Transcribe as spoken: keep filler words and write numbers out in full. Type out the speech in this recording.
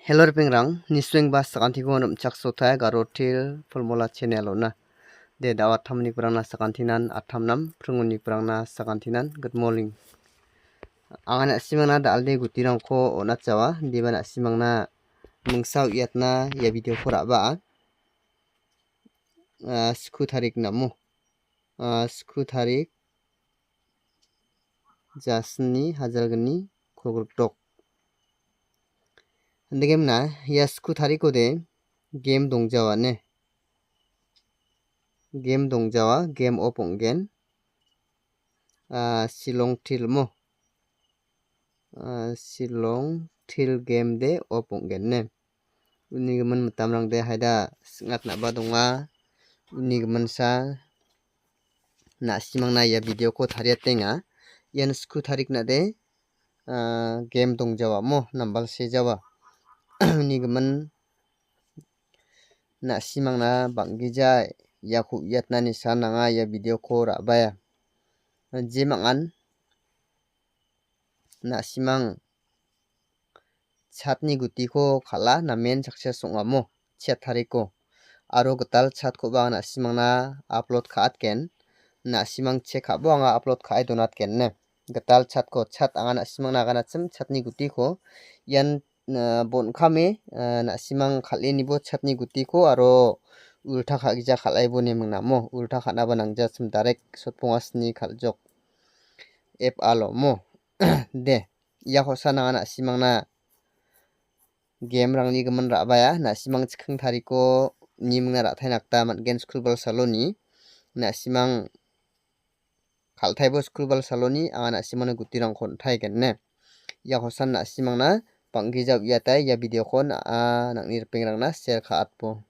Hello ripengrang, nisuengba sakantiko rimchaksotai Garo Teer Formula channel-ona. De, da·o attamnikbrangna sakantinan, attamnam pringonnikbrangna sakantinan, good morning. Anga na·simangna da·alde gutirangko on·atjawa, diba na·simangna mingsa uiatna ia video-ko ra·baa. Ah, sku tarik namo. Ah, sku tarik jasni hajalgni kolgrikdok. Indegimna ia sku tarikode game dongjawa ne. Game dongjawa, game off ong·gen. Ah, Shillong Teer mo. Ah, Shillong Teer game de off ong·gen ne. Uni gimin mitamrangde haida sing·atnaba donga. Uni giminsa na·simangna ia video-ko tariatenga. Ian sku tarikna de, ah, game dongjawa mo, nambal sejawa. Uni gimin na·simangna bang·gija iako uiatna nisan anga ia video-ko ra·baia. Jemangan na·simang chatni gutiko kal·a namen success ong·amo chat tariko. Aro gital chatkoba na·simangna upload ka·atgen. Na·simang check ka·bo anga upload ka·e donatgen ne. Gital chatko, chat anga na·simangna aganachim chatni gutiko. Ian, ah, bon·kame, ah, na·simang kal·enibo chatni gutiko aro ulta ka·gija kal·aibo ne mingnamo. Ulta ka·naba nangjachim direct sotponga sni kal·jok. F alo mo. De, ia kosa nanga na·simangna game-rangni gimin ra·baia, na·simang chiking tariko nimingna ra·taina gita man·gen skulbal saloni. Na·simang kal·taibo skulbal saloni, anga na·simangna gutirangko on·taigen ne. Ia kosan na·simangna bang·gija uiatai ia video-ko na-, a, nang·ni ripengrangna share ka·atbo.